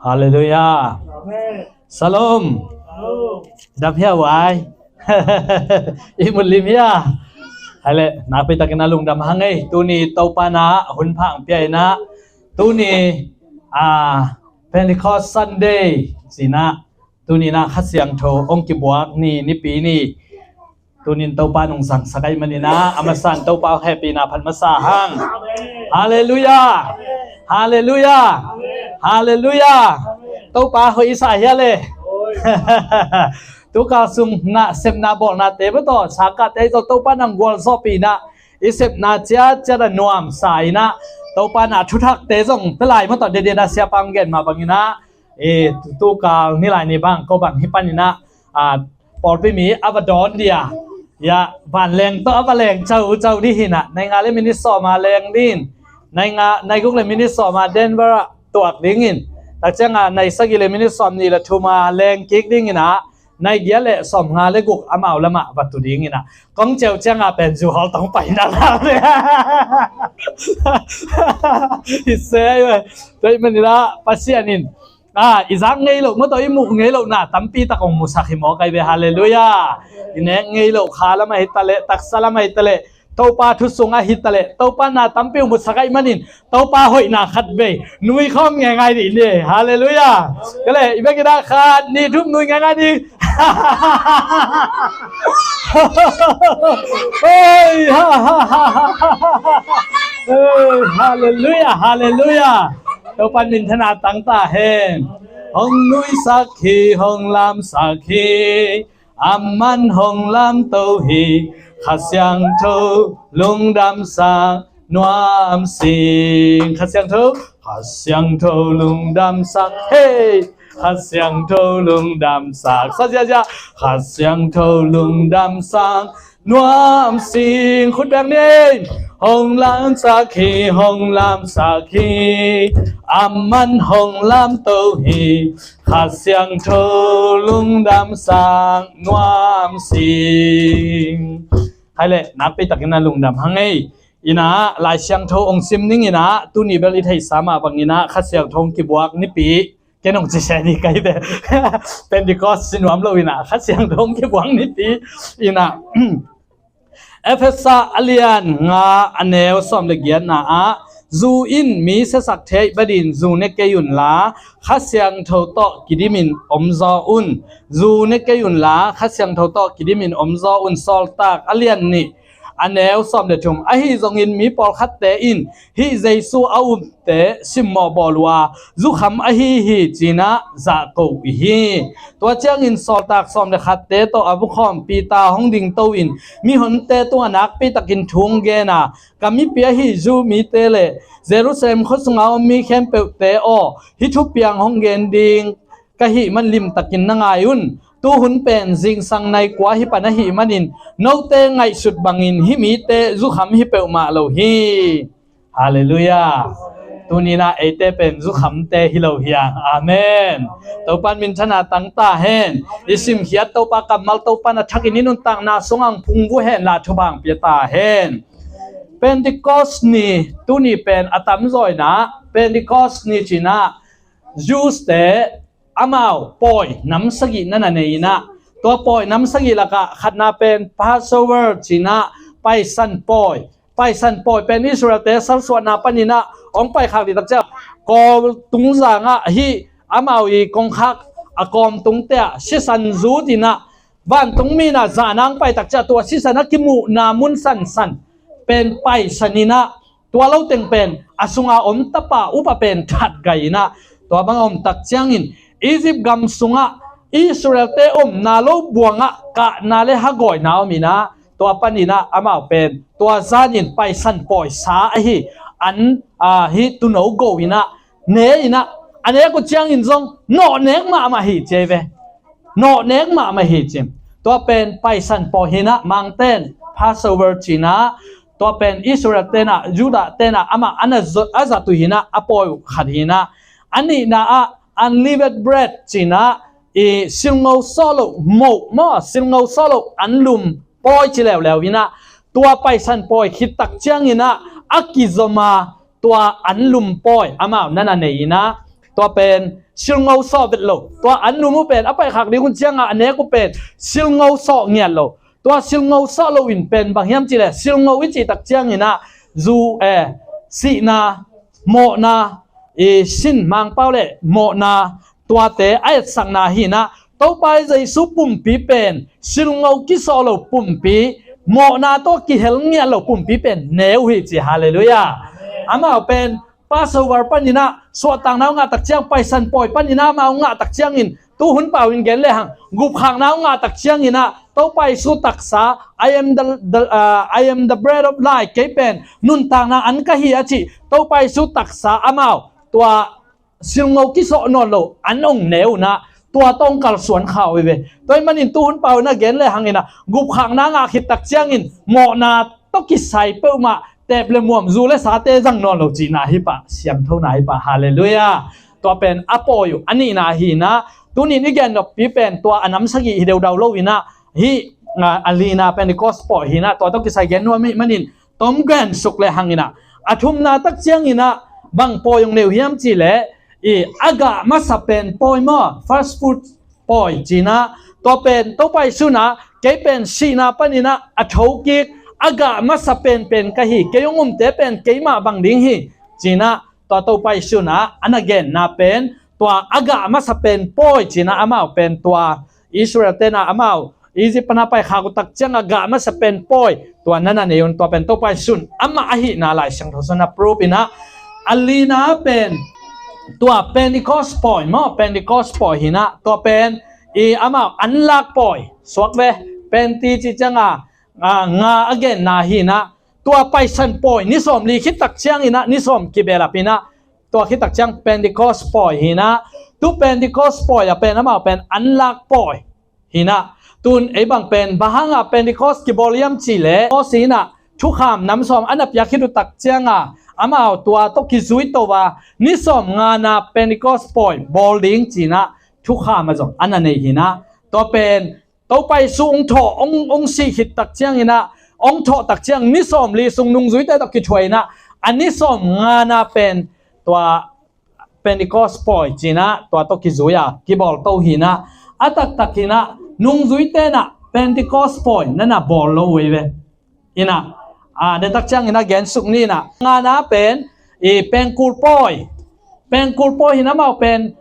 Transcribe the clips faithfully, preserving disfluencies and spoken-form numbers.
Halleluiah. Shalom. Dam hia vai? I mut lim hia? Hai le, nakpi takin a lungdam hang ei. Tuni Topa na hun phang pia ina, tuni a Pentecost Sunday sina, tuni na Kha Siangtho hong kibuak ni, nipi ni. Tunin Topa nungzang sakai manina, a masan Topa hong hehpihna phat masa hang. Halleluiah. Halleluiah. Halleluiah. Topa hoih i sa hia le? Tukal sung na sepna bawlnate bawtaw sangkahte i tawh Topa nang gualzawhpihna i sepna ciatciat a nuamsa ina, Topa na thuthakte zong pelai mawtaw dediana siapa hong gen mah bangina, e, tukal nilai ni bang ko bang hi panina, a, pawlpi mi a va dawn dia, ya, vanleng tawh a va leng caucau di hina, nainga le minit sawma leng din, nainga, naiguk le minit sawma Denver ah tuak dingin, takcianga naisagi le minit sawmni le thuma leng kik dingina, naigia le sawmnga le guk amau lamah va tu dingina, kong ceu cianga pen zu hawl tong paina la le. Hi se ai ve. Tua i manila Pasian in, a, i zak ngei loh mawtaw i muh ngei lohna tampi tak hong musak hi maw kai ve. Halleluiah. I nek ngei loh kha lam ahi taleh, taksa lam ahi taleh, Topa thu sung ahi taleh, Topa na tampi hong musak ahi manin Topa hoihna khat vei nui khawm ngeingai dih ni. Halleluiah. Kale, i bekina khat ni thum nui ngeingai dih. Hei, ha, ha, ha. Hei, halleluiah, halleluiah. Topan minthana tangta hen. Hong nuisak hi, hong lamsak hi, aman hong lamto hi. Kha Siangtho lungdamsak nuam sing. Kha Siangtho, Kha Siangtho lungdamsak, hei. Kha Siangtho lungdamsak, sa ziazia. Kha Siangtho lungdamsak nuam sing. Khut beng ni. Hong lamsak hi, hong lamsak hi, aman hong lamto hi. Kha Siangtho lungdamsak nuam sing. Hai le, nakpi takin a lungdam hang ei. Ina, Lai Siangtho hong sim ning ina, tuni bel i theihsa mah bangina, Kha Siangtho hong kibuak nipi, ken hong ci se ni kai ve. Pentecost si nuam lo ina, Kha Siangtho hong kibuak nipi ina. Efesa a lian nga a neu sawm le giatna ah, zu in mi siasak theih badin zu ne kei unla, Kha Siangtho tawh kidimin omzaw un. Zu ne kei unla, Kha Siangtho tawh kidimin omzaw un. Sawltak a lian nih a neu sawm le thum. Ahi zongin mi pawlkhatte in hih Jesu a umte simmawh bawl uh a, zukham ahi hi cinah zahko uh hi. Tua ciangin sawltak sawm le khatte tawh a vukhawm Peter hong dingto in mihonte tungah nakpi takin thu hong gen a, ka mipi ahi Jew mite le Jerusalem khuasunga om mi khempeuhte aw, hih thupiang hong gen ding ka hih man limtakin na ngai un. Tuhun pen zingsang nai kua hi pan ahih manin note ngaihsut bangin hih mite zukham hi peuhmah lo hi. Halleluiah. Tuninah eite pen zukhamte hi lo hiang. Amen. Topan minthana tangta hen. I simkhiat Topa kammal Topan a thakin i nuntakna sungah phungvuh hen la thupha pia ta hen. Pentecost ni, tuni pen a tamzawina Pentecost ni cinah Jews te amau pawi nam sagih na na nei inah, tua pawi nam sagih lakah khatna pen Passover cinah Paisan pawi. Paisan pawi pen Israel-te salsuahna paninah hong paikhak dih takciah Kawl tungzangah hih amau i kongkhak a kawm tungte ah sisan zut inah vantung minah zahna hong pai takciah tua sisan a kimuhna mun sansan pen Paisan inah, tua lo teng pen a sunga om tapa upa pen that gai inah, tua bang a om tak ciangin Egypt gam sungah Israel-te omna lo buangah kahna le hagawina om inah, tua paninah amau pen tua zanin Paisan pawi sa ahi an, a, hih tuuno go inah ne inah, a nek uh ciangin zong nawh nek mahmah hi ci ei ve. Nawh nek mahmah hi ci. Tua pen Paisan pawi hinah Mangten Passover cinah, tua pen Israel tenah Judah tenah amah a na zat uh hinah a pawi uh khat hinah. A nihna ah unleavened bread cinah i silngo sawh loh moh maw, silngo sawh loh anlum pawi ci leuleu inah, tua Paisan pawi khit tak cianginah a kizoma tua anlum pawi amau na na nei inah, tua pen silngo sawh vet lo. Tua an num uh pen a paihkhak ding hun ciangah a nek uh pen silngo sawh ngiat lo. Tua silngo sawh lo in pen bang hiam cih leh, silngo i cih tak ciangin ah zu, eh, sihna, mawhna, i sin, Mangpau le mawhna, tuate a etsakna hi in ah, Topa Jesu pumpi pen silngo kisawh lo pumpi, mawhna tawh kihel ngiat lo pumpi pen ne uh hi ci. Halleluiah. Amau pen Passover panin ah suahtakna uh ngah tak ciang, Paisan pawi panin ah amau ngah tak ciangin, tu hun pau in gen lehang, gupkhakna uh ngah tak ciangin ah Topa Jesu taksa, "I am the, the, uh, I am the bread of life, kei pen nuntakna an ka hi," a cih Topa Jesu taksa amau tua silngo kisawh nawn lo an ong ne uh in ah, tua tawh ong kalsuan kha uh hi ve. Tua ahih manin tu hun pau in ah gen lehang in ah, gupkhakna ngah khit tak ciangin mawhna tawh kisai peuhmah, teep le muam, zu le sate zang nawn lo cihna hi pah, siangthona hi pah. Halleluiah. Tua pen a pawi uh a nihna hi in ah, tuni in i gen noppi pen tua a nam sagih hi deudau lo in ah, hih, a, a lina Pentecost pawi hi in ah, tua tawh kisai gen nuam ahih manin tom gen suk lehang in ah, a thumna tak ciangin ah bang pawi ong ne uh hiam cih leh, i, a gah masa pen pawi maw, first fruit pawi ci in ah, tua pen Topa Jesu in ah, "Kei pen sihna panin ah a thokik, a gah masa penpen ka hi, kei hong umte pen keimah bang ding hi," ci in ah, tua Topa Jesu in ah a na genna pen tua a gah masa pen pawi ci in ah, amau pen tua Israel-te in ah amau Egypt pan a paikhak uh tak ciangah gah masa pen pawi tua na na nei un, tua pen Topa Jesu in amah ahihna Lai Siangtho sung a proof in ah, a lina pen tua Pentecost pawi maw, Pentecost pawi hi in ah, tua pen i amau anlak pawi, suak ve, Penti cih ciangah, a, nga a genna hi in ah, tua Paisan pawi ni sawmli khit tak ciangin ah, ni sawm kibelap in ah, tua khit tak ciang Pentecost pawi hi in ah, tu Pentecost pawi ah pen amau pen anlak pawi hi in ah, tun ei bang pen bang hangah Pentecost kibawl hiam cih leh, Moses in ah thukham nam sawm a na piak khit uh tak ciangah, amau tua tawh kizui to a, ni sawm ngana Pentecost pawi bawl ding ci in ah thukham ah zong a na nei hi in ah, tua pen Topa Jesu ong thawh, ong, ong sih khit tak ciangin ah, ong thawh tak ciang ni sawmli sung nungzuite tawh kithuah in ah, a ni sawm ngana pen tua Pentecost pawi ci in ah tua tawh kizui a kibawl to hi in ah, a taktak in ah nungzuite in ah Pentecost pawi na na bawl lo uh hi ve. In ah, a, den tak ciangin ah gen suk ni in ah, ngana pen i pengkul pawi, pengkul pawi hi in ah amau pen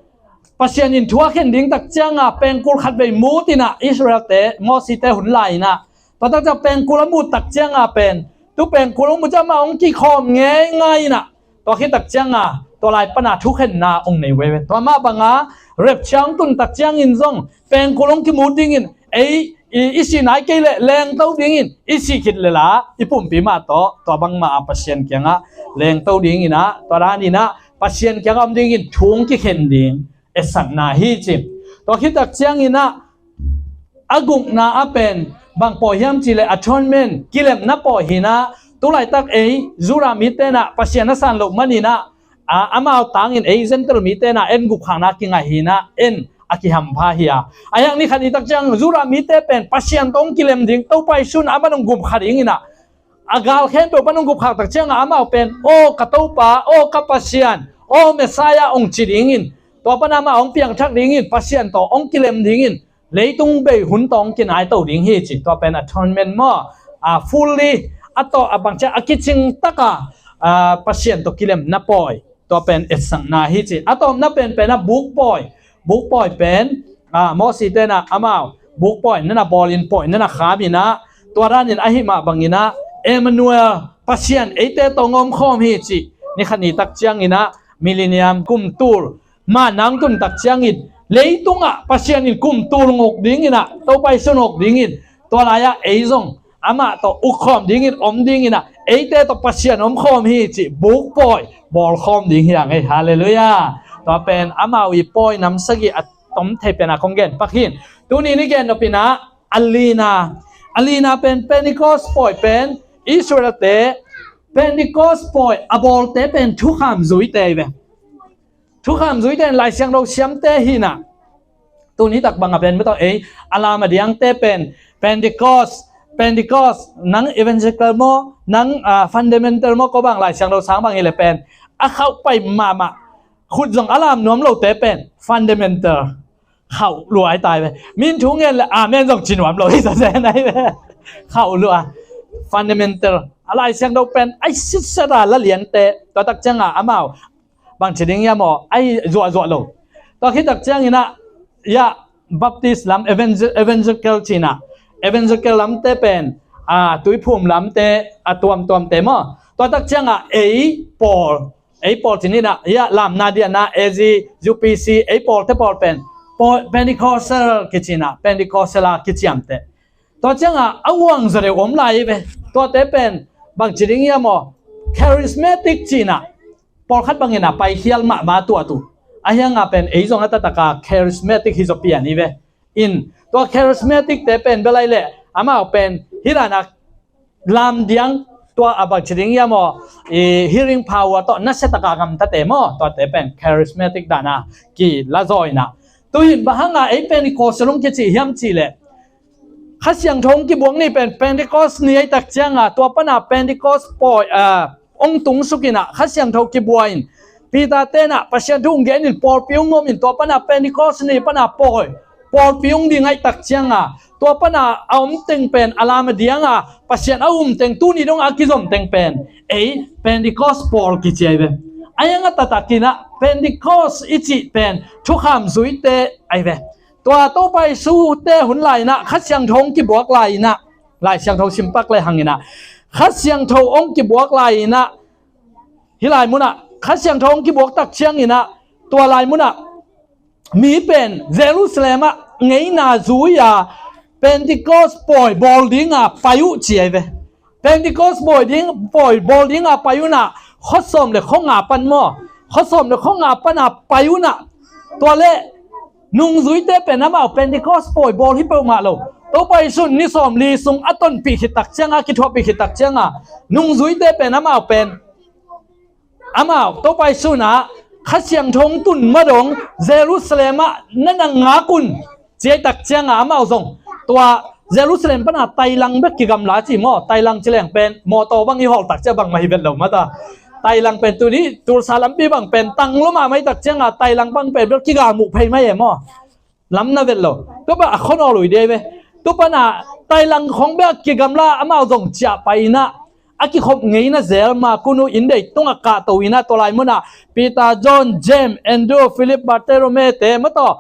Pasian in thu a khen ding tak ciangah pengkul khatvei mut in ah Israel-te, Moses-te hun lai in ah, tua tak ciang pengkul a mut tak ciangah pen, tu pengkul a mut ciang amah ong kikhawm ngeingai in ah, tua khit tak ciangah tua lai pan a thukhenna ong nei veve. Tua mah bangah rapture ong tun tak ciangin zong pengkul ong kimut dingin, ei, i, i sih nai kei leh lengto dingin, i sih khit leh la i pumpi mah tawh tua bangmah a Pasian kiangah lengto dingin ah, tua danin ah Pasian kiangah om dingin thu ong kikhen ding etsakna hi ci. Tua khit tak ciangin ah a gukna ah pen bang pawi hiam cih leh atonement, kilemna pawi hi in ah, tu laitak ei Judah mite in ah Pasian a san loh manin ah, a, amau tangin ei Gentile mite in ah en gupkhiatna kingai hi in ah, en a kihampha hi a. A hiang ni khat ni tak ciang Judah mite pen Pasian tawh ong kilem ding, Topa Jesu in ah amah ong gupkhiat dingin ah, a gal khempeuh pan ong gupkhiat tak ciangah amau pen, "Aw ka Topa, aw ka Pasian, aw Messiah," ong ci dingin, tua pan amah ong piangthak dingin, Pasian tawh ong kilem dingin, leitung bei hun tawh ong kinai to ding hi ci. Tua pen atonement maw, a, fully, a tawh a bang ciang a kicing taka, a, Pasian tawh kilemna pawi, tua pen etsakna hi ci. A tawpna pen pen a buk pawi, buk pawi pen, a, Moses-te in ah amau buk pawi na na bawl in, pawi na na kham in ah, tua danin ahih mah bangin ah Emmanuel, Pasian eite tawh ong omkhawm hi ci. Ni khat ni tak ciangin ah millennium kumtul, man nang tun tak ciangin leitungah Pasian in kumtul ong uk dingin ah, Topa Jesu ong uk dingin, tua lai-ah ei zong amah tawh ukkhawm dingin, om dingin ah, eite tawh Pasian omkhawm hi ci, buk pawi bawlkhawm ding hi hang ei. Halleluiah. Tua pen amau i pawi nam sagih a tom thei pen a kong gen pak hi in, tuni in i gen nop in ah a lina, a lina pen Pentecost pawi pen Israel-te Pentecost pawi a bawlte pen thukham zuite hi ve. Thukham zuite in Lai Siangtho siamte hi in ah, tuni tak bangah pen mah tawh ei a lam a diangte pen Pentecost, Pentecost, nang evangelical maw, nang, ah, fundamental maw, ko bang Lai Siangtho sang bang hi leh pen a khauh pai mahmah, khut zong a lam nuam lote pen fundamental khauh lua ai tai ve. Min thu ngen le amen zong ci nuam lo hi sa zen ai ve. Khauh lua. Fundamental a Lai Siangtho pen ai sitset a la liante tua tak cianga amau bang ci ding ia maw ai zuahzuah lo. Tua khit tak ciangin ah ia Baptist lam evangel- evangelical cina evangelical lamte pen a tuiphum lamte a tuamtuamte maw tua tak cianga ei pawl ei pawl cin inah ia lamna diana A Z U P C ei pawlte pawl pen Pentecostal kicina Pentecostal a kiciamte tua cianga a uang zaw deuh om lai ve. Tuate pen bang ci ding ia maw charismatic cina pawlkhat bangin a paikhial mahmah tuah tu a hianga pen ei zong a tataka charismatic hi zaw pian hi ve. In tua charismatic te pen belai le amau pen hidana lamdiang tua a bang ci ding ia maw hearing power tawh nasia taka gamtate maw tuate pen charismatic dana kila zawina. Tuhin bang hanga ei Pentecost lung kici hiam ci le Kha Siangtho hong kibuak ni pen Pentecost ni ai tak cianga tua pana Pentecost pawi a hong tungsukinah Kha Siangtho kibuain Peter tenah Pasian thu hong genin pawlpi hong nuamin tua pana Pentecost ni pana pawi pawlpi hong ding ai tak cianga tua pana a om teng pen a lam a dianga Pasian a um teng tuni donga a kizom teng pen ei Pentecost pawl kici ai ve. A hianga tatakinah Pentecost i cih pen thukham zuite ai ve. Tua Topa Jesu te hun lainah Kha Siangtho hong kibuak lainah Lai Siangtho simpak le hanginah Kha Siangtho hong kibuak lainah hih lai munah Kha Siangtho hong kibuak tak cianginah tua lai munah mi pen Jerusalem ah ngeina zui-a Pentecost pawi bawl dinga pai uh ci ai ve. Pentecost pawi ding pawi bawl dinga pai unah khuasawm le khuanga pan maw khuasawm le khuanga pana pai unah tua le nungzuite pen amau Pentecost pawi bawl hi peuhmah lo. Topa Jesu ni sawmli sung a tonpih khit tak cianga kithuahpih khit tak cianga nungzuite pen amau pen amau Topa Jesu nah Kha Siangtho hong tun madong Jerusalem ah na na ngak un ci ai tak cianga amau zong tua Jerusalem pana tailang bek kigamla ci maw tailang ci leng pen mawtaw bang i hawltak cia bangmah hi vet lo mata. Tailang pen tuni Tulsa lampi bang pen tang lua mahmah i tak cianga tailang bang pen bel kigal muh phei mai e maw. Lam na vet lo tua bang a khuanawl ui dei ve. Tua pana tailang khong bek kigamla amau zong ciah pai inah a kikhop ngeina zel ma kunu in dei tungah kahto inah tua lai munah Peter, John, James, Andrew, Philip, Bartholomew te mataw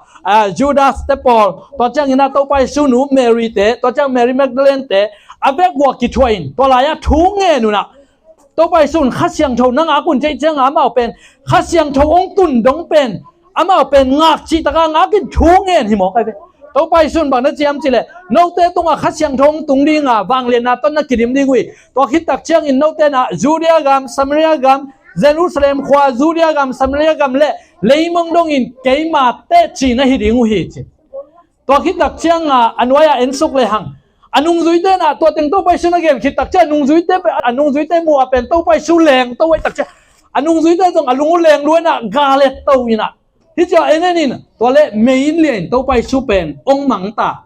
Judas te pawl tua cianginah Topa Jesu nu Mary te tua ciang Mary Magdalene te a vek guak kithuah in tua lai-ah thu ngen unah Topa Jesu in Kha Siangtho na ngak un ceih cianga amau pen Kha Siangtho hong tun dong pen amau pen ngak cihtaka ngakin thu ngen hi mawk ai ve. Topa Jesu in bang na ciam cileh note tungah Kha Siangtho hong tung dinga vangliatna tawh na kidim ding uh hi. Tua khit tak ciangin note nah Judea gam, Samaria gam, Jerusalem khua, Judea gam, Samaria gam le leimong dongin keima teci na hi ding uh hi ci. Tua khit tak cianga a nuai-ah ensuk lehang a nungzuite nah tua teng Topa Jesu na gen khit tak ciang a nungzuite pen a nungzuite muh a pen Topa Jesu leng to ai tak ciang a nungzuite zong a lung uh leng luainah galet to inah hih ciah en en in tua le mei in liain Topa Jesu pen ong mangta.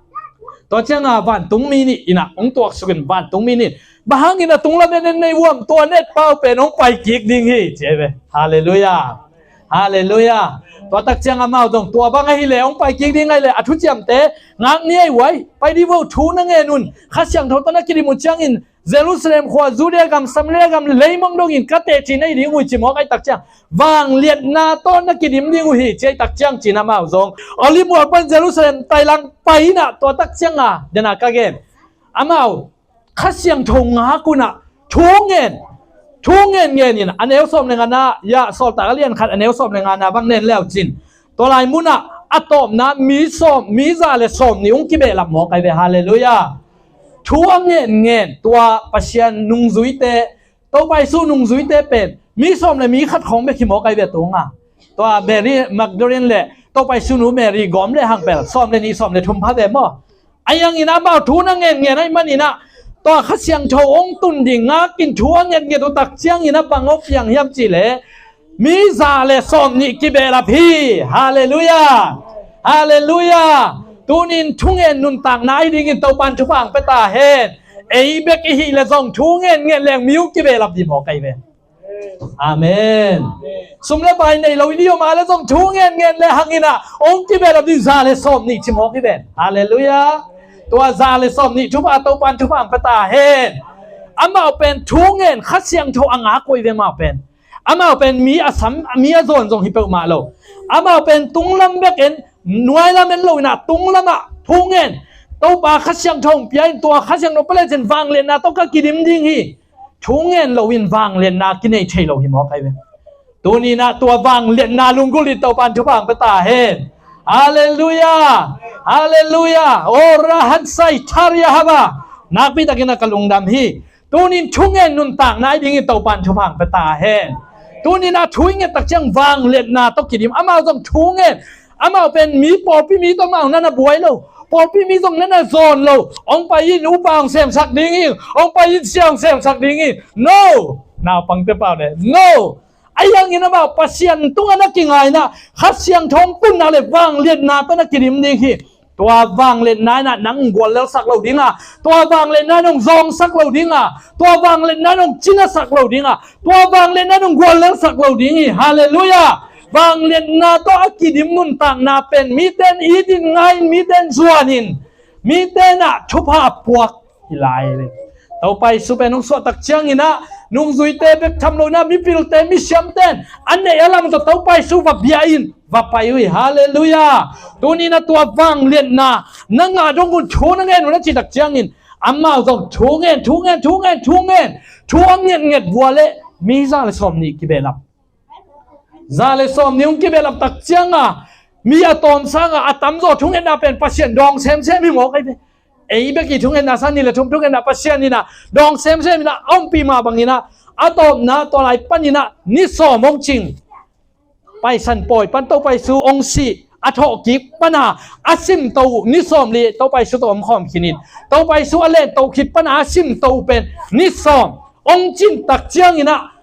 Tua cianga vantung mi nih inah ong tuaksukin vantung mi nih bang hangin a tunglam en en nei uam tua net pau pen ong pai kik ding hi ci ai ve. Halleluiah. Halleluiah. Tua tak ciang amau zong tua bang ahi le hong pai kik ding ahi le a thuciamte ngak ni ai uai pai dih vo thu na ngen un Kha Siangtho tawh na kidim uh ciangin Jerusalem khua, Judea gam, Samaria gam leimong dongin ka teci na hi ding uh hi ci mawk ai tak ciang vangliatna tawh na kidim ding uh hi ci ai tak ciang cin amau zong Olive mual pan Jerusalem tailang pai inah tua tak cianga dena ka gen amau Kha Siangtho ngak unah thu ngen thu ngen ngen in a neu sawm le ngana ia Sawltak a lian khat a neu sawm le ngana bang nen leu cin tua lai munah a tawpna mi sawm mi za le sawm nih ung kibehlap mawk ai ve. Halleluiah. Thu a ngen ngen tua Pasian nungzuite Topa Jesu nungzuite pen mi sawm le mi khat khawng bek hi mawk ai ve tunga tua Mary Magdalene le Topa Jesu nu Mary gawm le hang pel sawm le nih sawm le thum pha ve maw. A hiangin amau thu na ngen ngen ai maninah tua Kha Siangtho ong tun ding ngakin thu a ngen ngen uh tak ciangin a bang aw piang hiam cihleh mi za le sawm nih kibehlap hi. Halleluiah. Halleluiah. Tunin thungen nuntakna ahi dingin Topan thupha ang pia ta hen. Ei bek i hih le zong thu ngen ngen leng mi uh kibehlap dih mawk ai ve. Amen. Sum le pai nei lo i om a le zong thu ngen ngen le hang in ah hong kibelap ding, za le sawm nih ci mawk hi ven. Halleluiah. Tua za le sawm nih thupha Topa'n thupha hong pia ta hen. Amau pen thu ngen, Kha Siangtho a ngak uh hi ve amau pen. Amau pen mi a sam, mi a zawn zong hi peuhmah lo. Amau pen tunglam bek en, nuailam en lo in ah tunglam ah thu ngen. Topa Kha Siangtho hong pia in, tua Kha Siangtho pia le cin vangliatna tawh ka kidim ding hi. Thu ngen lo in vangliatna kinei thei lo hi mawk hi ve. Tuni in ah tua vangliatna lunggulh in Topa'n thupha hong pia ta hen. Halleluiah. Halleluiah. O rahan sai tharia haba. Nakpi takin ah ka lungdam hi. Tuni in thu ngen nuntakna i ding in Topa'n thupha hong pia ta hen. Tuni in ah thu i nget tak ciang vangliatna tawh kidim. Amau zong thu ngen. Amau pen mi, pawlpi mi tawh amau na na buai lo. Pawlpi mi zong na na zawn lo. Hong pai in upa hong semsak ding hi. Hong pai in sia hong semsak ding hi. No. Naupangte pau le. No. Ahi hangin amau Pasian tungah na kinga in ah Kha Siangtho hong tunna le vangliatna tawh na kidim ding hi. Tua vangliatna in ah nang guallelsak lo ding a, tua vangliatna in hong zawngsak lo ding a, tua vangliatna in hong cinasak lo ding a, tua vangliatna in hong guallelsak lo ding hi. Halleluiah. Vangliatna tawh a kidim nuntakna pen mite in it in, ngai in, mite in zuan in, mite in ah thupha puak hi lai le. Topa Jesu pen hong suah tak ciangin ah nungzuite bek tham lo in ah mipilte, misiamte in a neih a lam tawh Topa Jesu va bia in va pai uh hi. Halleluiah. Tuni in ah tua vangliatna na ngah dong un thu na ngen un a cih tak ciangin amau zong thu ngen, thu ngen, thu ngen, thu ngen. Thu a ngetnget vua le mi za le sawm nih kibehlap. Za le sawm nih hong kibehlap tak ciang a mi a tawm sang a a tamzaw thungetna pen Pasian dawng semsem hi mawk hi ve. Ei bek i thungetna sang, nih le thum thungetna Pasian in ah dawng semsem in ah a ompih mah bangin ah a tawpna tua lai panin ah ni sawm hong cing. Paisan pawi pan Topa Jesu hong sih a thawhkik pan a a simto uh ni sawm li Topa Jesu tawh omkhawm khin in, Topa Jesu a lentoh khit pan a a simto uh pen ni sawm hong cin tak ciangin ah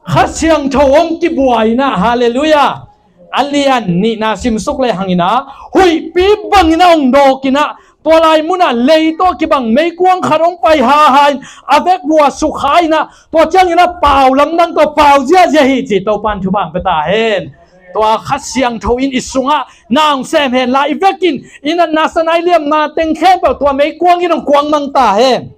Kha Siangtho hong kibua in ah, halleluiah. A lian nihna simsuk le hangin ah huihpi bangin ah hong dawk in ah tua lai munah lei tawh kibang meikuang khat hong pai haha in a vek vua sukha in ah tua ciangin ah pau lamdang tawh pau ziahziah hi ci Topa'n thupha hong pia ta hen. Tua Kha Siangtho in i sungah na hong sem hen la, i vekin i natna sana i liamna teng khempeuh tua meikuang in hong kuang mang ta hen.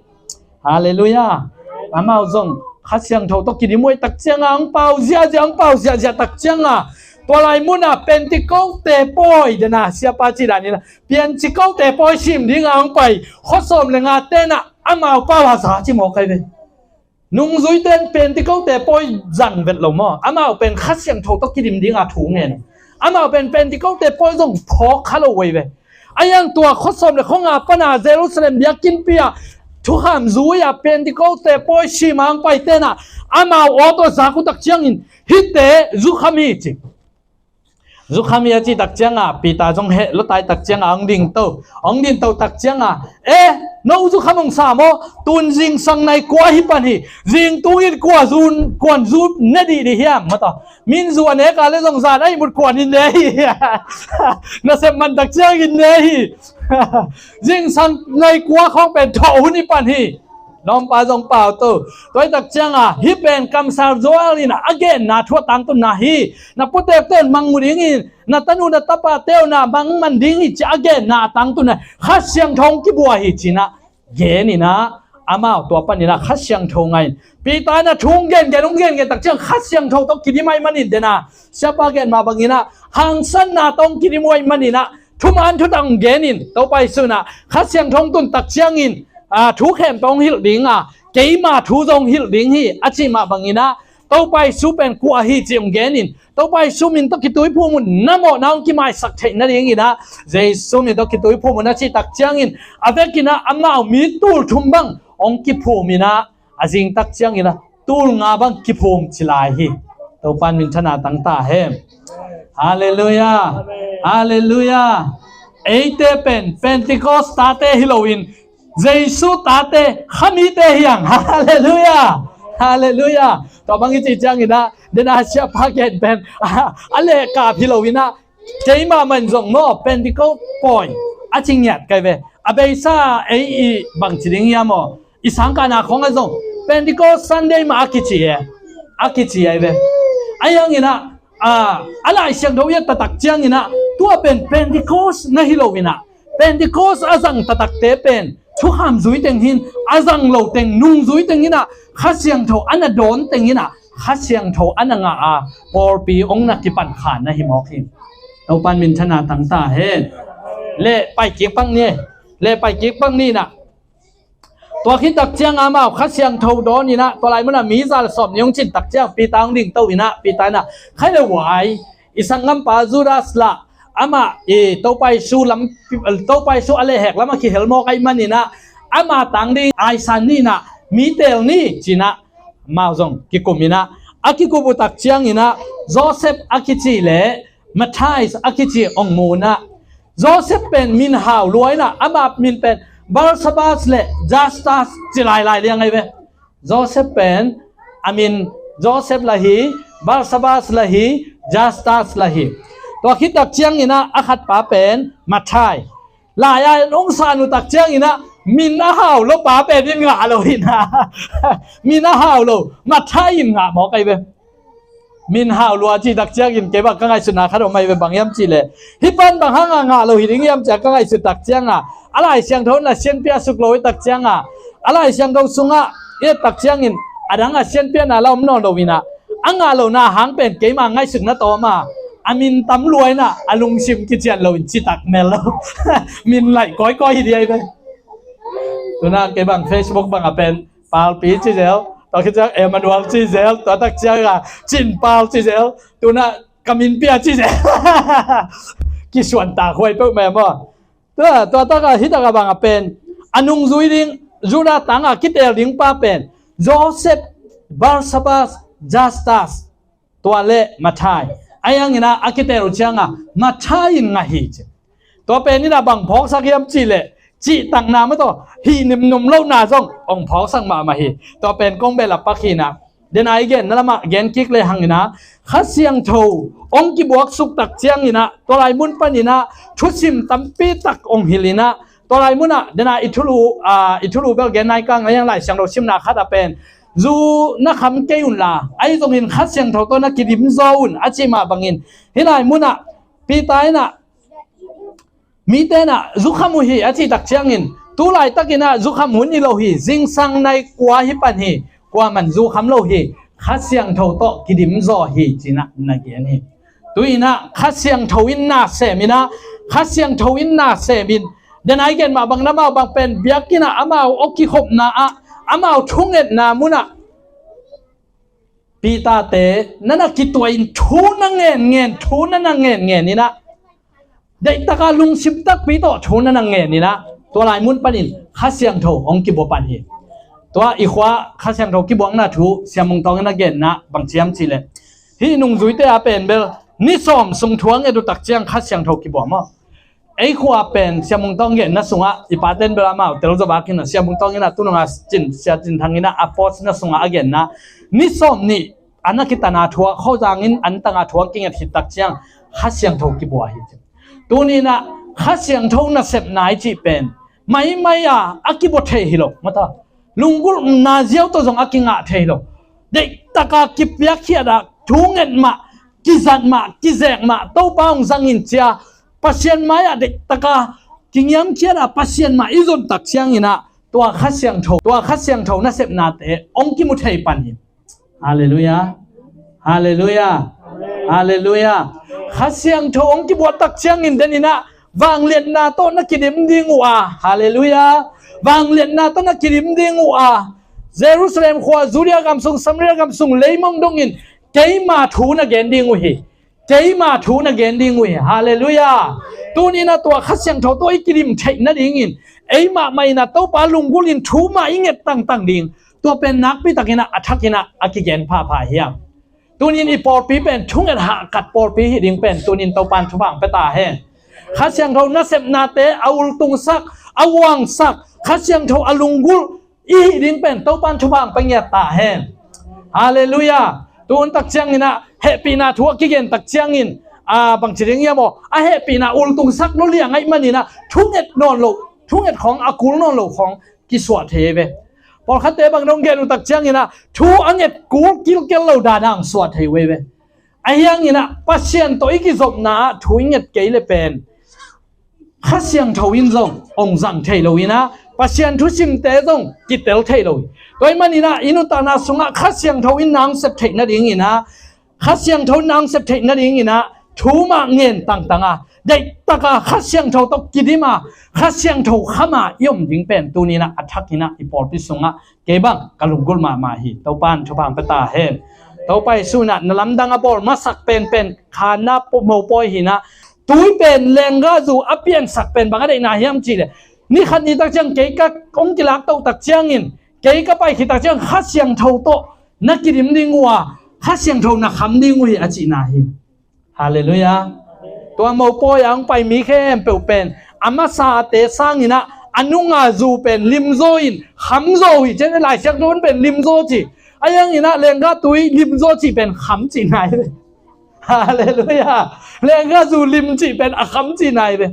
Halleluiah. Amau zong Kha Siangtho tawh kidim uh tak ciang a hong pau ziahziah, hong pau ziahziah tak ciang a tua lai munah Pentecost pawi den a, siapa cih dan in ah Pentecost pawi sim ding a hong pai khuasawm le ngate in ah amau pau a za ci mawk hi ve. Nungzuite in Pentecost pawi zang vet lo maw? Amau pen Kha Siangtho tawh kidim ding a thu ngen. Amau pen Pentecost pawi zong phawk kha lo uh hi ve. Ahi hang tua khuasawm le khuanga pan a Jerusalem biakinnpi ah thukham zui a Pentecost pawi sim a hong paite in ah amau aw tawh zak uh tak ciangin hihte zukham hi ci. Zukham hi a cih tak ciang a Peter zong heh lua ta hi tak ciang a hong dingto, hong dingto tak ciang a, eh, no zukham hong sa maw? Tun zingsang nai kua hi pan hi. Zing tungin kua zun, kuan zu ne dihdih hiam? Mataw, min zu a nek a le zong zan a ihmut kuan in ne hi. Nasep man tak ciangin ne hi. Zingsang nai kua khawng pen thawh hun hi pan hi. Lawmpa zong pau to. Tua hi tak ciang a hih pen kamsang Joel in a genna thu a tangtunna hi. Na putekte un mang mu ding in, na tanu na tapate un a mang man ding hi ci a genna a tangtunna Kha Siangtho hong kibua hi ci-in a gen in a, amau tua panin a Kha Siangtho ngah in. Peter in a thu hong gengen, hong gengen tak ciang Kha Siangtho tawh kidim ahih manin den a, siapa gen mah bangin a hangsanna tawh hong kidim uh ahih manin a thuman thutak hong gen in, Topa Jesu in a Kha Siangtho hong tun tak ciangin, a, thu khempeuh hong hilh ding a, keima thu zong hong hilh ding hi a cih mah bangin a, Topa Jesu pen kua hi cih hong gen in, Topa Jesu min tawh kituiphum un, na mawhna hong kimaisak theih nadingin a, Jesu min tawh kituiphum un a cih tak ciangin, a vekin a amau mi tul thum bang hong kiphum in a, a zing tak ciangin a tul nga bang kiphum ci lai hi. Topa in minthanna tang ta hen. Halleluiah. Halleluiah. Eite pen Pentecost tate hi loin Jesu tate, khamite hi hang. Halleluiah. Halleluiah. Tua bang i cih ciangin a, den a siapa gen pen a lehkap hi loin a, keimah man zong maw, Pentecost pawi a ci ngiat kai ve. A beisa ei i bangci ding hiam maw? I sangkahna khawng a zong Pentecost Sunday mah a kici e. a kici ahi ve. Ahi hangin ah, a, a Lai Siangtho i et taktak ciangin ah, tua pen Pentecost na hi lo in ah, Pentecost a zang taktakte pen thukham zui teng hi in, a zang lo teng, nungzui teng in ah, Kha Siangtho a na dawn teng in ah, Kha Siangtho a na ngah a, pawlpi hong na kipan kha na hi mawk hi. Topa'n minthanna tang ta hen. Le pai kik pak ni. Le pai kik pak ni in ah. Tua khit tak ciang amau Kha Siangtho dawn in ah, tua lai mun ah mi za le sawmnih hong cin tak ciang Peter hong dingto in ah, Peter in ah, "Khai le uai, i sanggampa Judas lah, amah i Topa Jesu lam, Topa Jesu a lehhek lam ah kihel mawk ahih manin ah, ama tang ding aisan ni in ah, mi teel ni," ci in ah, amau zong kikum in ah, a kikum uh tak ciangin ah, Joseph a kici le Matthias a kici hong mu in ah, Joseph pen min hau lua in ah, ama min pen Barsabas le Justus ci lailai liang ahi ve. Joseph pen a min Joseph lah hi, Barsabas lah hi, Justus lah hi. Tua khit tak ciangin ah, a khatpa pen Matthias. Lai-ah hong san uh tak ciangin ah, min a hau lo pa pen in ngah lo hi in ah. Min a hau lo Matthias in ngah mawk ahi ve. Min hau lua cih tak ciangin kei bang ka ngaihsutna khat om ahi ve, bang hiam cih leh, hih pan bang hang a ngah lo hi ding hiam ci a ka ngaihsut tak ciang a, a Lai Siangtho in la sianpia suk lo hi tak ciang a, a Lai Siangtho sungah i et tak ciangin a dang a sianpiana la om nawn lo in ah, a ngah lohna hang pen keima ngaihsutna tawm a, a min tam lua in ah, a lungsim kician lo in citak mel lo. Min laih kawikawi hi ding ahi ve. Tu in ah kei bang Facebook bang a pen Palpi ci zel, tua khit ciang Emmanuel ci zel, tua tak ciang a Cin Pal ci zel, tu in ah ka min pia ci zel. Kisuan tak huai peuhmah maw. Tua, tua tak a, hih tak a bang a pen a nungzui ding, Judah tang a kiteel ding pa pen Joseph, Barsabas, Justus, tua le Matthias. Ahi hangin ah, a kiteel uh ciang a Matthias in ngah hi ci. Tua pen in ah bang phawksak hiam cih leh, cihtakna maw tawh, hih nimnum lohna zong hong phawksak mahmah hi. Tua pen kong behlap pak hi in ah, den a i genna lamah gen kik le hang in ah, Kha Siangtho hong kibuaksuk tak ciangin ah, tua lai mun panin ah thusim tampi tak hong hilh in ah, tua lai mun ah, den a i thulu, a, i thulu bel gen nai kang a, hiang Lai Siangtho simna khat a pen, zu na kham kei un la, ahi zongin Kha Siangtho tawh na kidim zaw un, a cih mah bangin, hih lai mun ah Peter in ah, mite in ah zu kham uh hi, a cih tak ciangin, tu laitakin ah zu kham hun hi lo hi, zingsang nai kua hi pan hi, kuaman zu kham lo hi, Kha Siangtho tawh kidim zaw hi ci in ah na gen hi. Tu in ah Kha Siangtho in na sem in ah, Kha Siangtho in na sem in, den a i gen mah bang, amau bang pen biakinn ah amau awkikhopna ah, amau thungetna mun ah Peter-te na na kituah in thu na ngenngen, thu na na ngenngen in ah, deihtaka lungsim takpi tawh thu na na ngen in ah, tua lai mun panin Kha Siangtho hong kibua pan hi. Tua i khua Kha Siangtho kibuakna thu Sia Mung Tawng in a genna bang ci hiam cih leh, hih nungzuite a pen bel ni sawm sung thu a nget uh tak ciang Kha Siangtho kibua maw. Ei khua pen Sia Mung Tawng genna sungah, i paten bel amau tel zaw bak in ah, Sia Mung Tawng in ah tu nung a Cin, Sia Cin Thang in ah a post na sungah a genna, ni sawm nih an a kitana thu a, khozang in an tanga thu a kinget khit tak ciang Kha Siangtho kibua hi ci. Tuni in ah Kha Siangtho nasepna i cih pen maimai a, a kibua thei hi lo, mata, lunggulhna ziau tawh zong a kingah thei lo. Deihtaka kipiakkhiat ah thunget mah, kizat mah, kizek mah, Topa hong zang in ci a, Pasian mai-ah deihtaka kingiamkhiat a, Pasian mah i zon tak ciangin ah, tua Kha Siangtho, tua Kha Siangtho nasepnate hong kimu thei pan hi. Halleluiah. Halleluiah. Halleluiah. Kha Siangtho hong kibuak tak ciangin den in ah vangliatna tawh na kidim ding uh a. Halleluiah. Vangliatna tawh na kidim ding uh a. Jerusalem khua, Judea gam sung, Samaria gam sung, leimong dongin keima thu na gen ding uh hi. Keima thu na gen ding uh hi. Halleluiah. Tuni in ah tua Kha Siangtho tawh i kidim theih nadingin, eimah mah in ah Topa lunggulh in thu mah i nget tangtang ding. Tua pen nakpi takin ah a thakin ah a kigen phapha hiam? Tuni in i pawlpi pen thunget hahkat pawlpi hi ding pen tuni in Topa in thupha hong pia ta hen. Kha Siangtho nasepnate a ultungsak, a uangsak, Kha Siangtho a lunggulh i hih ding pen Topa in thupha hong pia ngiat ta hen. Halleluiah. Tu hun tak ciangin ah hehpihna thu a kigen tak ciangin, a, bangci ding hiam aw, a hehpihna ultungsak lua liang ahih manin ah thunget nawn lo, thunget khawng a kul nawn lo khawng kisuah thei ve. Pawlkhatte bang dong gen uh tak ciangin ah thu a nget kul kilkel lo dan ah hong suah thei uh ei ve. Ahi hangin ah Pasian tawh i kizopna ah thu i nget kei le pen Kha Siangtho in zong hong zang thei lo in ah Pasian thusimte zong kitel thei lo hi. Tua ahih manin ah i nuntakna sungah Kha Siangtho in na hong sep theih nadingin ah Kha Siangtho in na hong sep theih nadingin ah thu mah ngen tangtang a, deihtak a Kha Siangtho tawh kidim a, Kha Siangtho kham a i om ding pen tuni in ah a thak in ah i pawlpi sungah kei bang ka lunggulh mahmah hi. Topa in thupha hong pia ta hen. Topa Jesu in ah na lamdang a bawl masak penpen khanna mopawi hi in ah, tui pen lenggah zu a piansak pen bang a deihna hiam cih leh, ni khat ni tak ciang kei ka hong kilak toh tak ciangin, kei ka pai khit tak ciang Kha Siangtho tawh na kidim ding uh a, Kha Siangtho na kham ding uh hi a cihna hi. Halleluiah. Tua mopawi a hong pai mi khempeuh pen a masate sangin ah a nunga zu pen limzaw in khamzaw uh hi. Cian Lai Siangtho in pen limzaw ci. Ahi hangin ah lenggah tui limzaw cih pen kham cihna hi ve. Halleluiah. Lenggah zu lim cih pen a kham cihna hi ve.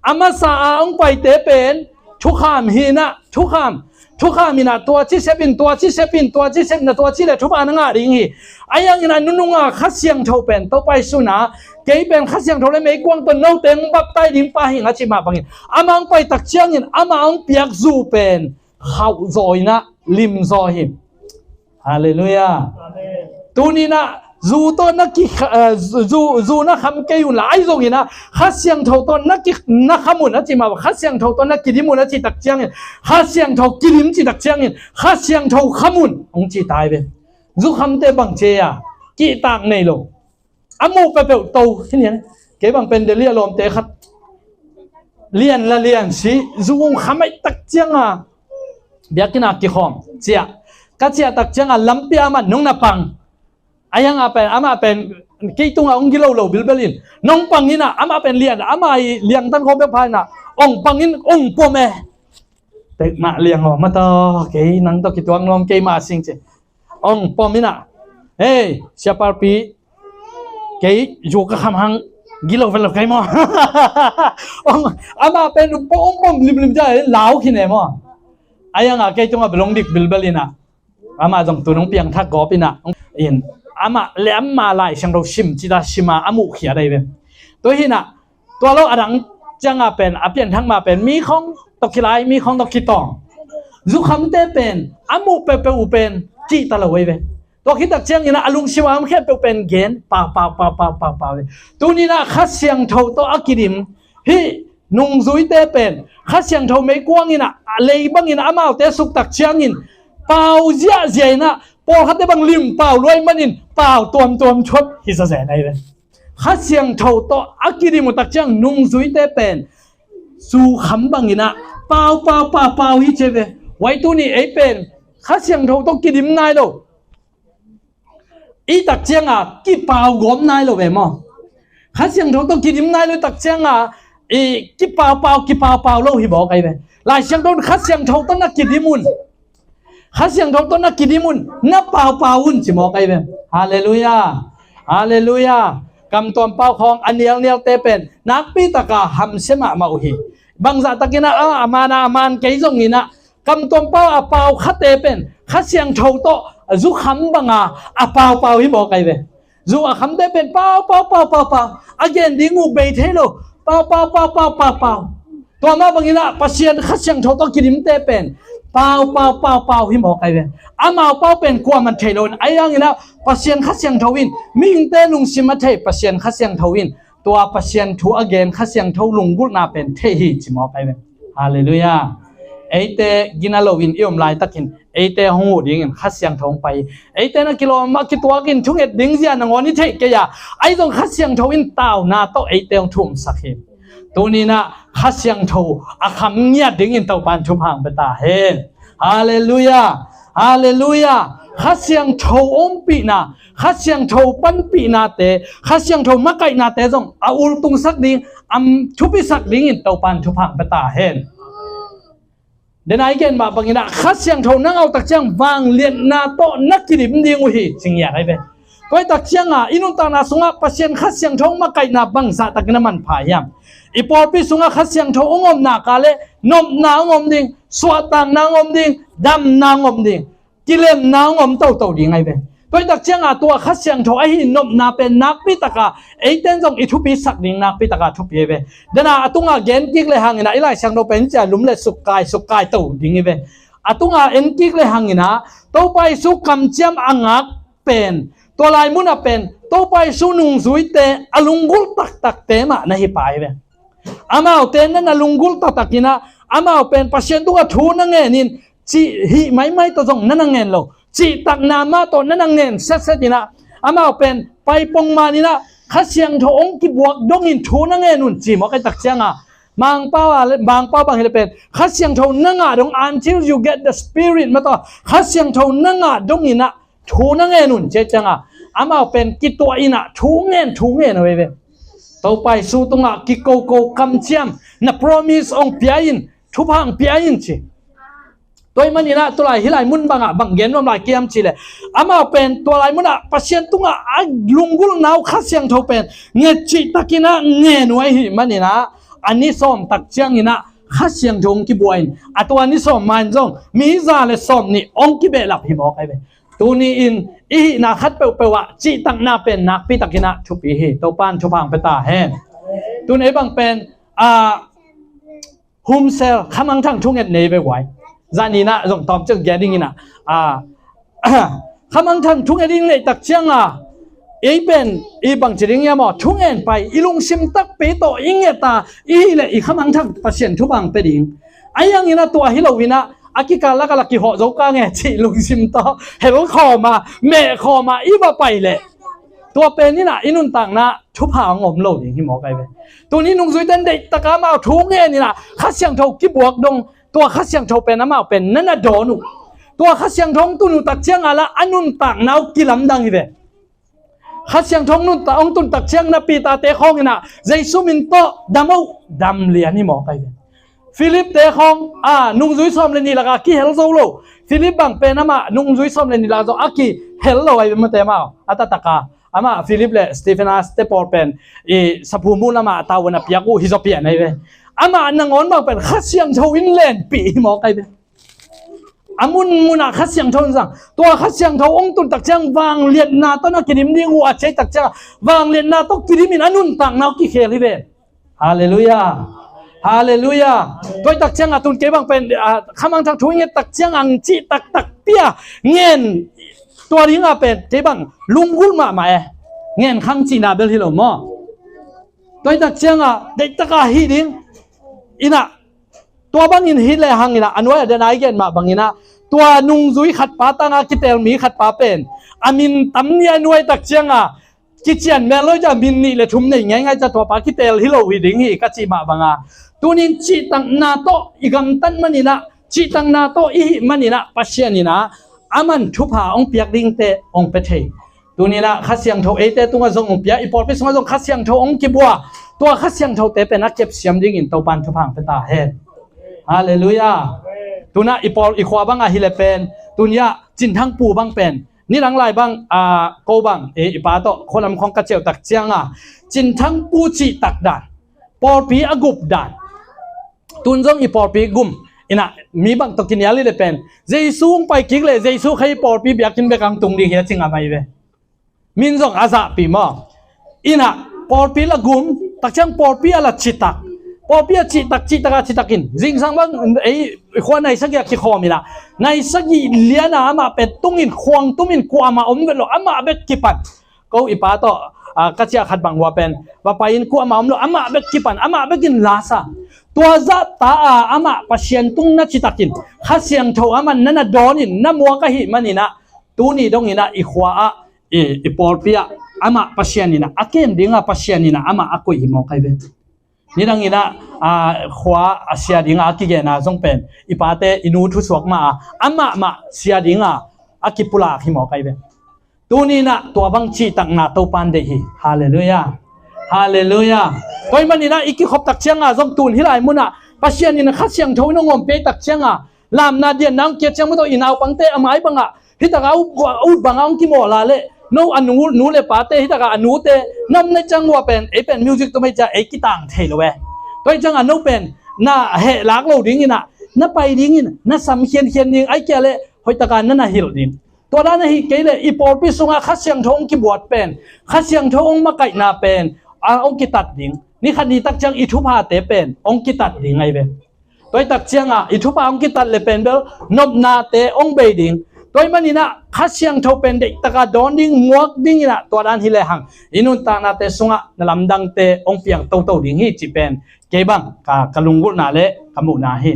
A masa a hong paite pen thukham hi in ah, thukham, thukham in ah tua ci sep in, tua ci sep in, tua ci sep in ah tua ci le thupha na ngah ding hi. Ahi hangin ah nunung a Kha Siangtho pen Topa Jesu in ah kei pen Kha Siangtho le meikuang tawh note hong baptize ding pa hi ing a cih mah bangin, amah hong pai tak ciangin amah hong piak zu pen khauh zaw in ah limzaw hi. Halleluiah. Amen. Tuni in ah zu tawh na ki, eh, zu, zu na kham kei un la, ahi zongin ah Kha Siangtho tawh na ki, na kham un a cih mah, Kha Siangtho tawh na kidim un a cih tak ciangin, Kha Siangtho kidim cih tak ciangin Kha Siangtho kham un hong ci ta hi ve. Zu khamte bang ci a, kihtak nei lo. A muh peuhpeuh to hi niang. Kei bang pen Delhi a lawmte khat lian la lian si, zu hong kham ahih tak ciang a biakinn ah kikhawm ciah. Ka ciah tak ciang a lampi ah amah nong na pang. Ahi hang a pen, amah pen kei tungah hong gilo lo bilbel in nong pang in ah, amah pen lian, amah i liangtan khawng peuh pha in ah hong pang in hong pom e. Tek mah liang aw, mah tawh kei nang tawh kituak nuam kei mah sing ci. Hong pom in ah, "Hei, siaparpi, kei zu ka kham hang gilo vet lo kei maw?" Hong, amah pen hong pom, hong pom limlim ciang lau khin e maw. Ahi hang a kei tungah belong dik bilbel in ah, amah zong tu nong piangthak gawp in ah, in, amah le amah Lai Siangtho sim ci ta, sim a a muh khia dai ve. Tua hi in ah, tua lo a dang ciang a pen a pianthak mah pen mi khawng tawh kilai, mi khawng tawh kitawng. Zu khamte pen a muh peuhpeuh uh pen cih ta lo ei ve. Tua khit tak ciangin ah a lungsim a om khempeuh pen gen pau, pau, pau, pau, pau, pau ve. Tuni in ah Kha Siangtho tawh a kidim hih nungzuite pen Kha Siangtho meikuang in ah a lei bangin amaute suk tak ciangin pau ziahziah in ah, pawlkhatte bang lim pau luai manin pau tuamtuam thuat hi zazen ei ve. Kha Siangtho tawh a kidim uh tak ciang nungzuite pen zu kham bangin ah pau, pau, pau, pau hi ci ve. Huai tuni ei pen Kha Siangtho tawh kidim nai lo. I tak ciang a kipau gawm nai lo ve maw. Kha Siangtho tawh kidim nai lo tak ciang a i kipau pau, kipau pau lo hi bawk ei ve. Lai Siangtho in Kha Siangtho tawh na kidim un. Kha Siangtho tawh na kidim un, na paupau un ci mawk ei ve. Halleluiah. Halleluiah. Kamtuam pau khawng a nialnialte pen nakpi taka hamsia mahmah uh hi. Bangzah takin ah, a, a man a, a man kei zongin ah, kamtuam pau a pau khate pen Kha Siangtho tawh zu kham banga a paupau hi mawk ei ve. Zu a khamte pen pau, pau, pau, pau, pau. A gen ding uh bei thei lo. Pau, pau, pau, pau, pau, pau. Tua mah bangin ah Pasian Kha Siangtho tawh kidimte pen pau, pau, pau, pau hi mawk ei ve. Amau pau pen kuamah thei lo in, ahi hangin ah Pasian Kha Siangtho in mihingte lungsim a thei Pasian Kha Siangtho in tua Pasian thu a gen Kha Siangtho lunggulhna pen thei hi ci mawk ei ve. Halleluiah. Eite gina loin i om laitakin eite hong huh dingin Kha Siangtho hong pai hi. Eite na kilawm a kituakin thunget ding zia nangawn i theih kei a, ahi zong Kha Siangtho in tauna tawh eite hong thumsak hi. Tuni in ah Kha Siangtho a kham ngiat dingin Topa in thupha hong pia ta hen. Halleluiah. Halleluiah. Kha Siangtho ompihna, Kha Siangtho panpihnate, Kha Siangtho makaihnate zong a ultungsak ding, a thupisak dingin Topa in thupha hong pia ta hen. Dena i gen mah bangin ah Kha Siangtho na ngah uh tak ciang vangliatna tawh na kidim ding uh hi ci ngiat ei ve. Tua hi tak ciang a i nuntakna sungah Pasian Kha Siangtho makaihna bangzah takin a manpha hiam? I pawlpi sungah Kha Siangtho hong om nak leh nopna hong om ding, suahtakna hong om ding, damna hong om ding, kilemna hong om toto ding ahi ve. Tua hi tak cianga tua Kha Siangtho ahi nopna pen nakpi taka eiten zong i thupisak ding nakpi taka thupi ahi ve. Dena a tunga gen kik le hangina i Lai Siangtho pen cia lum le sukkai sukkai to ding hi ve. A tunga en kik le hangina Topa Jesu kamciam a ngak pen, tua lai muna pen Topa Jesu nungzuite a lunggulh taktakte mah na hi pai ve. Amaute na na lunggulh taktakinah amau pen Pasian tungah thu na ngenin cih hih maimai tawh zong na na ngen lo, cihtakna mah tawh na na ngen setsetinah amau pen pai pongmaninah Kha Siangtho hong kibuak dongin thu na ngen un ci mawk ahi tak cianga Mangpau a le Mangpau bang hi le pen Kha Siangtho na ngah dong until you get the Spirit mah tawh Kha Siangtho na ngah donginah thu na ngen un ci ahi cianga amau pen kituah inah thu ngen thu ngen uh ahi ve. Topa Jesu tungah kikoko kamciam na promise hong pia in thupha hong pia in ci. Tua hi maninah tulai hilai mun bangah bang gen nuam lai kiam ci le amau pen tua lai munah Pasian tungah a lunggulhna uh Kha Siangtho pen nget cihtakinah ngen uh ahi maninah a ni sawm tak cianginah Kha Siangtho hong kibuain a tua ni sawm main zong mi za le sawm nih hong kibehlap hi mawk ahi ve. Tuni in i hihna khat peuhpeuh ah cihtakna pen nakpi takinah thupi hi. Topan thupha hong pia ta hen. Tun ei bang pen a humsel khamangthang thunget nei ve guai. Zaninah zong tawm ciang gia dinginah a khamangthang thunget ding neih tak cianga ei pen i bangci ding ia maw thungen pai i lungsim takpi tawh i ngeta i hih le i khamangthang Pasian thupha hong pia ding. Ahi hanginah tua hi loinah a kikal laka la kihawh zo ka nge cih lungsim tawh helkhawma mehkhawma i va pai leh tua peninah i nuntakna thupha hong om lo ding hi mawk ahi ve. Tuni nungzuite in deihtaka amau thu ngeninah Kha Siangtho kibuak dong tua Kha Siangtho pen amau pen na na dawn uh. Tua Kha Siangtho hong tun uh tak cianga la a nuntakna uh kilamdang hi ve. Kha Siangtho hong nuntak hong tun tak ciang na Peter-te khawnginah Jesu min tawh dam uh dam lian hi mawk ahi ve. Philip-te khawng a nungzui sawm le nih laka kihel zo lo. Philip bang pen amah nungzui sawm le nih laka zong a kihel lo ahi ve mate amau a tataka. Amah Philip le Stephanas te pawl pen i saphu mu lamah a tavuan a piak uh hi zaw pian ahi ve. Amah nangawn bang pen Kha Siangtho in lenpih hi mawk ahi ve. A munmunah Kha Siangtho in zang tua Kha Siangtho hong tun tak ciang vangliatna tawh na kidim ding uh a ciai tak ciang vangliatna tawh kidimin a nuntakna uh kikhel hi ve. Halleluiah. Halleluiah. Tua hi tak cianga tun kei bang pen khamangthang thu i nget tak ciang ang cih taktak pia ngen tua dinga pen kei bang lunggulh mahmah e. Ngen khang cihna bel hi lo maw? Tua hi tak cianga deihtaka hih ding inah tua bangin hih le hanginah a nuai a dena i gen mah banginah tua nungzui khatpa tanga kitel mi khatpa pen a min tam nia nuai tak cianga kician mel lo ca min nih le thum nei ngaingai ca tuapa kitel hi lo hi ding hi ka cih mah banga tunin cihtakna tawh i gamtat maninah cihtakna tawh i hih maninah Pasian inah aman thupha hong piak dingte hong pia thei. Tuninah Kha Siangtho eite tungah zong hong pia i pawlpi sungah zong Kha Siangtho hong kibua tua Kha Siangthote pen a kepsiam dingin Topan thupha hong pia ta hen. Halleluiah. Tunah i pawl i khua bangah hi le pen tuniah Cinthangpu bang pen nidang lai bang a ko bang i pa tawh khualam khawng ka ceuh tak cianga Cinthangpu cihtak dan pawlpi a gup dan tun zong i pawlpi gum inah mi bang tawh kinial i le pen Jesu hong pai kik le Jesu kha i pawlpi biakinn bek ang tung ding hi a cingam ahi ve. Min zong a zahpi maw? Inah pawlpi la gum tak ciang pawlpi a la citak pawlpi a cihtak cihtaka citakin zingsang bang ei khua naisagih a kikhawm inah naisagih liana amah pen tungin khuang tumin kuamah om vet lo amah bek kipan. Ko i pa tawh ka ciah khat bang hua pen va pai in kuamah om lo amah bek kipan amah bekin lasa. Tua zahta a amah Pasian tung na citakin Kha Siangtho amah na na dawnin na muak ahi maninah tuni donginah i khua ah i pawlpi ah amah Pasian inah a kem dinga Pasian inah amah a koih hi mawk ahi ve. Nidanginah khua a sia dinga a kigena zong pen i pate i nu thusuak ma a amah mah sia dinga a kipulak hi mawk ahi ve. Tuninah tua bang cihtakna Topan deih hi. Halleluiah. Halleluiah. Tua hi maninah i kikhop tak cianga zong tun hi lai munah Pasian in Kha Siangtho in hong awm pia tak cianga lamna dianna hong kiat ciang mah tawh i naupangte a mai bangah hitaka ut banga hong kimawla le no a nu le pate hitaka a nute na om na ciang ua pen ei pen music tum ei cia ei kitang thei lo e. Tua hi cianga no pen na heh lak lo dinginah na pai dingin, na sam khiankhian ding, ahih kei leh hoih takin na na hilh ding. Tua dan ahih kei leh i pawlpi sungah Kha Siangtho hong kibuak pen, Kha Siangtho hong makaihna pen a hong kitat ding. Ni khat ni tak ciang i thuphate pen hong kitat ding ahi ve. Tua hi tak ciangah i thupha hong kitat leh pen bel nopnate hong bei ding. Tua ahih maninah Kha Siangtho pen deihtakin dawn ding, muak dinginah tua dan hi lehang i nuntaknate sungah na lamdangte hong piang toto ding hi cih pen kei bang ka, ka lunggulhna le ka muhna hi.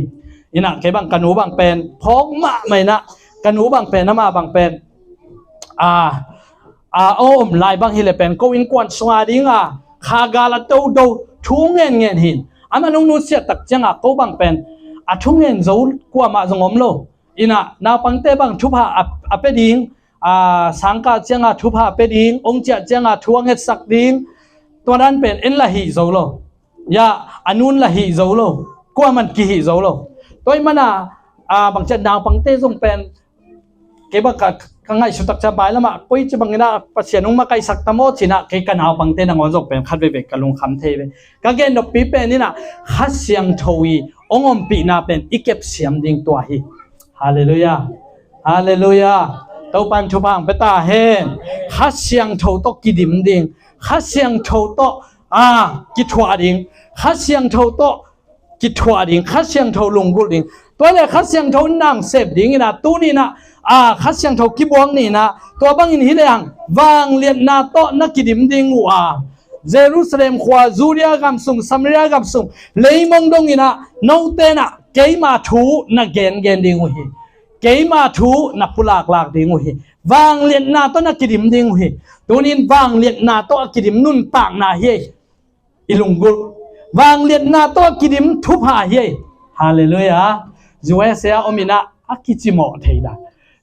Inah kei bang ka nu bang pen phawk mahmah inah, ka nu bang pen, amah bang pen a, a, a om lai bang hi leh pen ko innkuan sungah dingah kha gal a dodo thu ngen ngen hi. Amah nung nusiat tak ciangah ko bang pen a thu ngen zo kuamah zong om lo. Inah naupangte bang thupha a, a pia ding, a, sangkah ciangah thupha a pia ding, hong ciah ciangah thu a ngetsak ding, tua dan pen en lah hih zo lo. Ya, a nun lah hih zo lo. Kuaman kihih zo lo. Tua ahih mana, a, bangciah naupangte zong pen kei bang ka, ka ngaihsut tak ciang bailamah koici banginah Pasian hong makaihsak ta maw cinah kei ka naupangte nangawn zong pen khat veivei ka lungkham thei ve. Ka gen noppi pen inah Kha Siangtho i hong ompihna pen i kepsiam ding tua hi. Halleluiah. Halleluiah. Topan thupha hong pia ta hen. Kha Siangtho tawh kidim ding, Kha Siangtho tawh, a, kithuah ding, Kha Siangtho tawh kithuah ding, Kha Siangtho lunggulh ding. Tua leh Kha Siangtho in nang sep dinginah tuninah, a, Kha Siangtho kibuak ninah tua bangin hi lehang vangliatna tawh na kidim ding uh a, Jerusalem khua, Judea gam sung, Samaria gam sung, leimong donginah note inah keima thu na gengen ding uh hi. Keima thu na pulaklak ding uh hi. Vangliatna tawh na kidim ding uh hi. Tunin vangliatna tawh a kidim nuntakna hi ei. I lunggulh vangliatna tawh a kidim thupha hi ei. Halleluiah. U S A a om inah a kicimawh thei dan,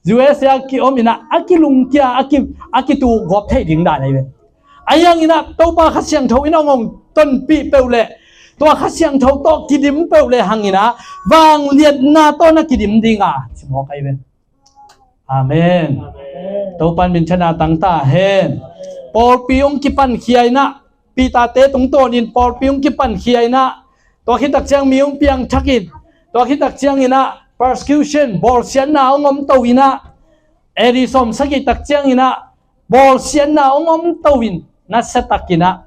U S A a ki om inah a kilungkia, a ki, a kitu gawp theih ding dan ahi ve. Ahi hanginah Topa Kha Siangtho in hong hong tonpih peuh leh, tua Kha Siangtho tawh kidim peuh leh hanginah vangliatna tawh na kidim dinga cimawh ahi ve. Amen. Topan minthanna tang ta hen. Pawlpi hong kipankhia inah, Peter-te tungtawnin pawlpi hong kipankhia inah, tua khit tak ciang mi hong piangthakin, tua khit tak cianginah persecution, bawlsiatna hong om to inah, A D sawm sagih tak cianginah bawlsiatna hong om to in, nasiatakinah,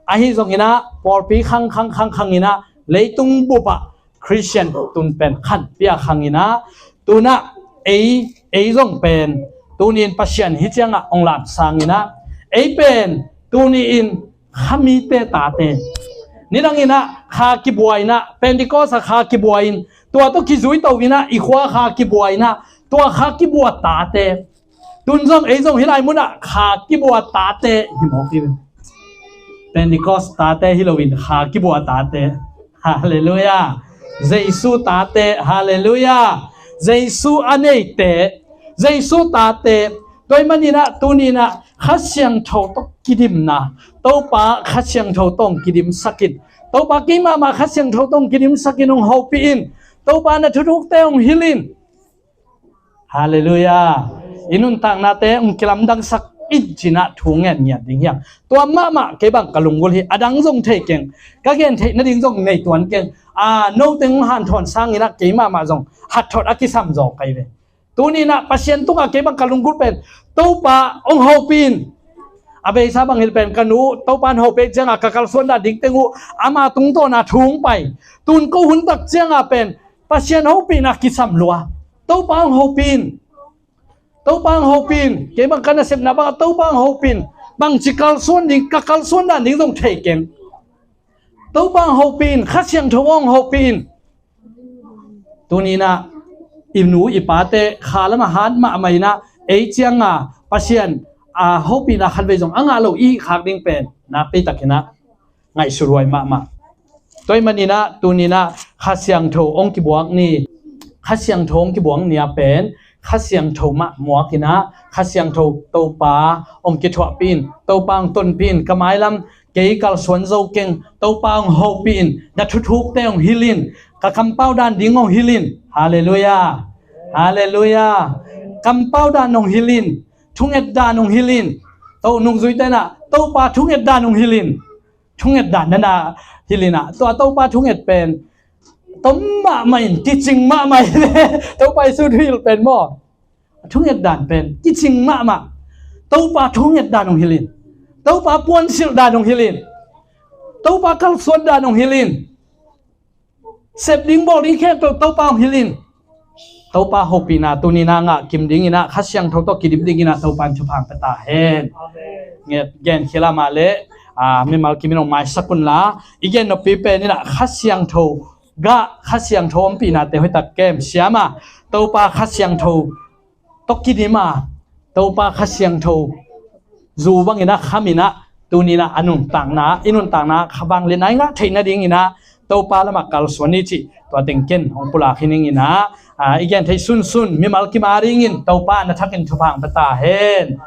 ahi zonginah pawlpi khang khang khang khanginah leitung bupah Khristian tun pen khanpiak hanginah, tunah ei, ei zong pen tunin Pasian hih ciangah hong lamsanginah, ei pen tuni-in khamite tate, nidanginah kha kibua inah, Pentecost ah kha kibua in, tua tawh kizui to inah i khua kha kibua inah, tua kha kibua tate, tun zong ei zong hih lai munah kha kibua tate hi mawk hi. Pentecost tate hi loin kha kibua tate. Halleluiah. Jesu tate. Halleluiah. Jesu a neite, Jesu tate. Tua ahih maninah tuninah Kha Siangtho tawh kidimna, Topa Kha Siangtho tawh hong kidimsakin, Topa keimahmah Kha Siangtho tawh hong kidimsakin hong hopih in. Topa na thuthukte hong hilh in. Halleluiah. I nuntaknate hong kilamdangsak in cinah thu ngen ngiat ding hiam? Tua mahmah kei bang ka lunggulh hi. A dang zong thei keng, ka gen theih nading zong nei tuan keng. A, note hong hanthawn sanginah kei mahmah zong hatthot a kisam zaw ka hi ve. Tuninah Pasian tungah kei bang ka lunggulh pen Topa hong hopih in. A beisa bang hilh pen ka nu Topa in hopih ciangah ka kalsuan dan dingteng uh ama tungtawna thu hong pai. Tun ko hun tak ciangah pen Pasian hopihna kisam lua. Topa hong hopih in. Topa hong hopih in. Kei bang ka nasepna bangah Topa hong hopih in. Bangci kalsuan ding, ka kalsuan dan ding zong thei keng. Topa hong hopih in. Kha Siangtho hong hopih in. Tuninah i nu i pate kha lamah hat mahmah inah ei cianga Pasian a hopihna khatvei zong a ngah lo i khak ding pen nakpi takinah ngaihsuthuai mahmah. Tua ahih maninah tuninah Kha Siangtho hong kibuak ni. Kha Siangtho hong kibuak ni a pen Kha Siangtho mah muakinah Kha Siangtho Topa hong kithuahpih in, Topa hong tonpih in, ka mailam kei kalsuan zo keng, Topa hong hopih in, na thuthukte hong hilh in, ka kampau dan ding hong hilh in. Halleluiah. Halleluiah. Kampau dan hong hilh in. Thunget dan hong hilh in. To nungzuite inah Topa thunget dan hong hilh in. Thunget dan na na hilh inah, tua Topa thunget pen Tom mahmah in, kicing mahmah in. Topa Jesu thuhilh pen maw, a thunget dan pen kicing mahmah. Topa thunget dan hong hilh in. Topa puansilh dan hong hilh in. Topa kalsuan dan hong hilh in. Sep ding bawl ding khempeuh Topa hong hilh in. Topa hopihna tuni-in ah ngah kim dingin ah, Kha Siangtho tawh kidim dingin ah Topa in thupha hong pia ta hen. Nget gen khia la mah leh, ah, mimal kim in hong maisak un la, i gen noppi pen in ah Kha Siangtho gah, Kha Siangtho ompihnate hoihtak kem siam a, Topa Kha Siangtho tawh kidim a, Topa Kha Siangtho zu bangin ah kham in ah, tuni-in ah a nuntakna, i nuntakna kha vangliatna i ngah theih nadingin ah Topa lamah kalsuan ni cih tua teng ken hong pulak hi ning in ah, ah, i gen theih sunsun mimal kim a dingin Topa na thakin thupha hong pia ta hen.